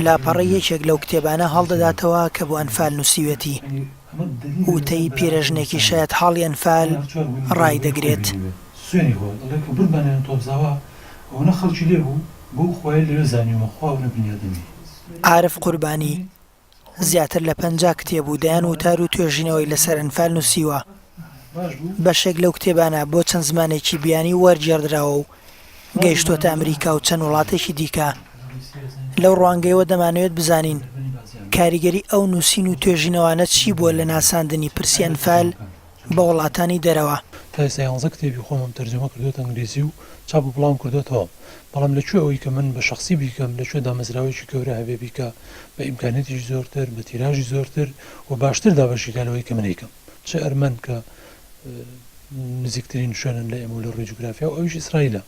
لاپەڕەی یەکێک لەو کتێبانە هەڵدەداتەوە کە بۆ ئەنفال نووسیوێتی. وتەی پیرەژنێکی شایەتحاڵی ئەنفال ڕایدەگرێت. عارف قوربانی، زیاتر لە 50 کتێب و دەیان وتار و توێژینەوەی لەسەر ئەنفال نووسیوە. بەشێک لەو کتێبانە بۆ چەند زمانێکی بیانی وەرگێڕدراوە و گەیشتۆتە ئەمریکا و چەند وڵاتێکی دیکە. لەو ڕوانگەیەوە دەمانەوێت بزانین کاریگەری ئەو نووسین و توێژینەوانە چی بووە لە ناساندنی پرسی ئەنفال بە وڵاتانی دەرەوە. تا ئێستا یانزە کتێبی خۆمم تەرجەمە کردۆتە ئینگلیزی و چاپ و بڵاوم کردۆتەوە، بەڵام لە کوێ ئەوەی کە من بە شەخسی بیکەم، لە کوێ دامەزراوەیەکی گەورە هەبێ بیکا بە ئیمکانیەتێکی زۆرتر، بە تیراژی زۆرتر و باشتر دابەشی کا لەوەی کە من ئەیکەم. چ ئەرمەن کە نزیکترین شوێنن لە ئێمە و لە ڕووی جوگرافیا و ئەویش ئیسرائیلە،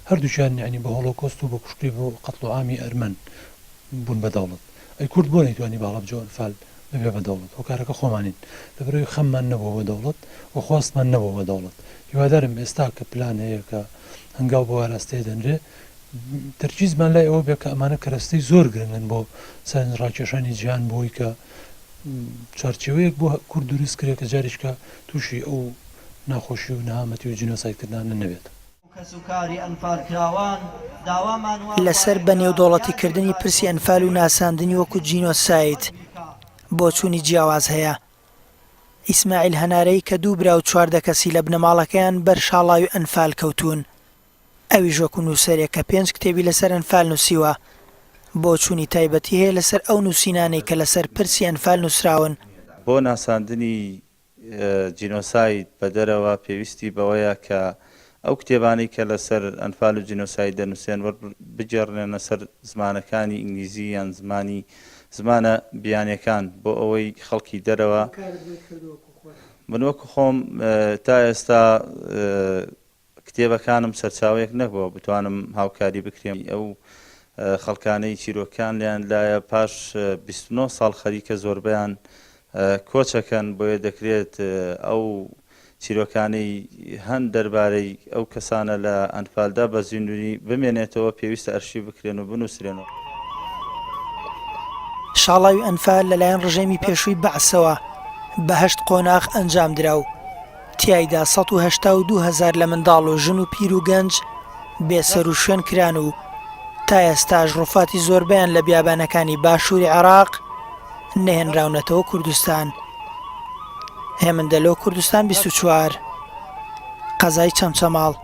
هەردووکیان یەعنی بە هۆڵۆکۆست و بە کوشتنی بە قەتڵ و عامی ئەرمەن بوون بە دەوڵەت. ئەی کورد بۆ نەیتوانی بە هەڵەبجە و ئەنفال ببێ بە دەوڵەت؟ هۆکارەکە خۆمانین. لەبەرئەوەی خەممان نەبووە بۆ دەوڵەت و خواستمان نەبووە بۆ دەوڵەت. هیوادارم ئێستا کە پلان هەیە کە هەنگاو بەو ئاراستەیە دەنرێ تەرکیزمان لای ئەوە بێ کە ئەمانە کەرەستەی زۆر گرنگن بۆ سەرنجڕاکێشانی جیهان بۆی کە چوارچێوەیەک بۆ کورد دروست کرێ کە جارێکە تووشی ئەو ناخۆشی و نەهامەتی و جینۆسایدکردنانە نەبێت. لەسەر بە نێودەوڵەتیکردنی پرسی ئەنفال و ناساندنی وەکو جینۆساید بۆچوونی جیاواز هەیە. ئیسماعیل هەنارەیی کە دوو برا و 14 کەسی لە بنەماڵەکەیان بەر شاڵاوی ئەنفال کەوتوون، ئەویش وەکو نووسەرێک کە پێنج کتێبی لەسەر ئەنفال نووسیوە، بۆچوونی تایبەتی هەیە لەسەر ئەو نووسینانەی کە لەسەر پرسی ئەنفال نووسراون. بۆ ناساندنی جینۆساید بە دەرەوە پێویستی بەوەیە کە ئەو کتێبانەی کە لەسەر ئەنفال و جینۆساید دەنووسرێن وەربگێڕرێنە سەر زمانەکانی ئینگلیزی یان زمانی زمانە بیانیەکان بۆ ئەوەی خەڵکی دەرەوە من وەکو خۆم تا ئێستا کتێبەکانم سەرچاوەیەک نەبووە بتوانم هاوکاری بکرێم، ئەو خەڵکانەی چیرۆکەکان لێیان لایە پاش 29 ساڵ خەریکە زۆربەیان کۆچەکەن، بۆیە دەکرێت ئەو چیرۆکانەی هەن دەربارەی ئەو کەسانە لە ئەنفالدا بە زیندوویی بمێنێتەوە، پێویستە ئەرشیف بکرێن و بنووسرێنەوە. شاڵاوی ئەنفال لەلایەن ڕژێمی پێشووی بەعسەوە بە هەشت قۆناغ ئەنجامدرا و تیایدا 182 هەزار لە منداڵ و ژن و پیر و گەنج بێسەروشوێن کران و تا ئێستاش ڕوفاتی زۆربەیان لە بیابانەکانی باشووری عێراق نەهێنراونەتەوە کوردستان. هێمن دەلۆ، کوردستان 24، قەزای چەمچەماڵ.